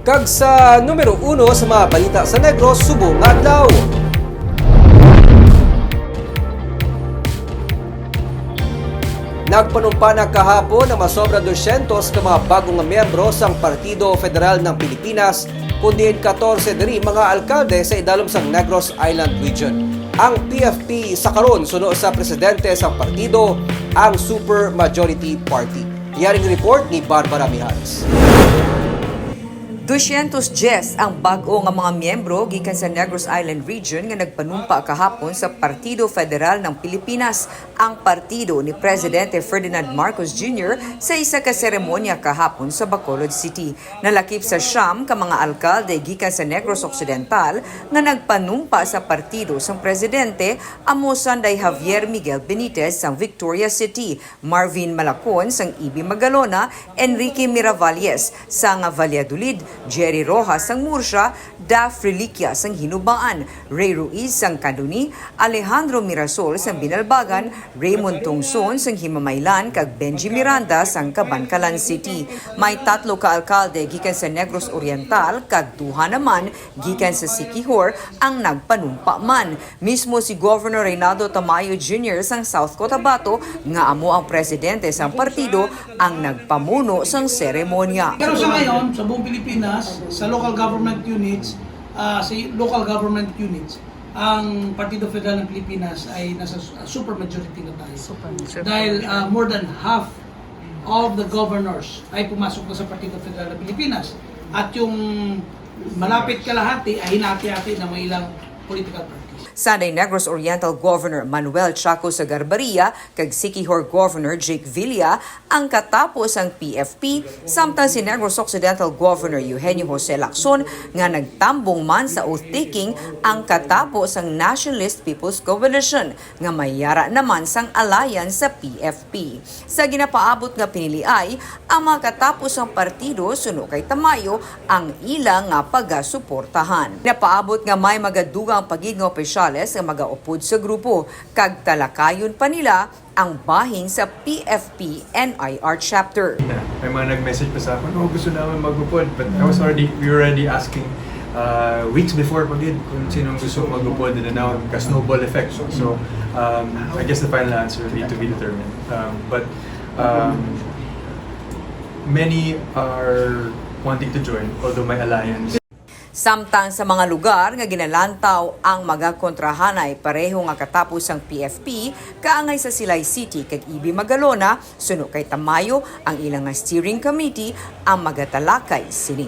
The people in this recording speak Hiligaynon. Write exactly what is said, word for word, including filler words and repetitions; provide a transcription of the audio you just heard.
Kag sa numero uno sa mga balita sa Negros subong nga adlaw. Nagpanumpa na kahapon ang masobra dosyentos ka mga bag-o nga miyembro sang Partido Federal ng Pilipinas, kun diin katorse diri mga alkalde sa idalom sang Negros Island Region. Ang P F P sa karon, suno sa presidente sang partido, ang Super Majority Party. Yaring report ni Barbara Mijares. Dosyentos dyes ang bag-o nga mga miyembro gikan sa Negros Island Region nga nagpanumpa kahapon sa Partido Federal ng Pilipinas, ang partido ni Presidente Ferdinand Marcos Junior sa isa ka seremonya kahapon sa Bacolod City. Nalakip sa siyam ka mga alkalde gikan sa Negros Occidental nga nagpanumpa sa partido sang presidente, amo sanday Javier Miguel Benitez sang Victoria City, Marvin Malacon sang Ibi Magalona, Enrique Miravalles sang Valladolid, Jerry Rojas sang Murcia, Daph Reliquia sang Hinubaan, Ray Ruiz sang Candoni, Alejandro Mirasol sang Binalbagan, Raymond Tongson sang Himamaylan, kag Benji Miranda sang Kabankalan City. May tatlo ka alkalde gikan sa Negros Oriental kag duha naman gikan sa Siquijor ang nagpanumpa man. Mismo si Governor Reynaldo Tamayo Junior sang South Cotabato, nga amo ang presidente sang partido, ang nagpamuno sang seremonya. Pero sa ngayon, sa buong Pilipinas, sa local government units, ah, sa local government units, ang Partido Federal ng Pilipinas ay nasa su- super majority na tayo. Dahil ah, more than half of the governors ay pumasok na sa Partido Federal ng Pilipinas. At yung malapit kalahati ay hinati-hati na may ilang political parties. Sanday Negros Oriental Governor Manuel Chaco Sagarbaria kag Siquijor Governor Jake Villa ang katapo sang P F P, samtang si Negros Occidental Governor Eugenio Jose Lacson nga nagtambong man sa oath-taking ang katapo sang Nationalist People's Coalition nga may yara naman sang alliance sa P F P. Sa ginapaabot nga piniliay, ang mga katapo sang partido suno kay Tamayo ang ila nga pagasuportahan. Napaabot nga may magadugang pa gid nga opisyales nga magaupod sa grupo, kag talakayon pa nila ang bahin sa P F P N I R chapter. May mga nag-message pa sa akon, "Oh, gusto namin mag-upod." But I was already, we were already asking uh, weeks before pa gid kung sinong gusto mag-upod, and then now, ka-snowball effect. So, so um, I guess the final answer will be to be determined. Um, but um, many are wanting to join, although may alliance. Samtang sa mga lugar nga ginalantaw ang magakontrahanay pareho nga katapo sang P F P, kaangay sa Silay City kag Ibi Magalona, suno kay Tamayo, ang ila nga steering committee ang magatalakay sini.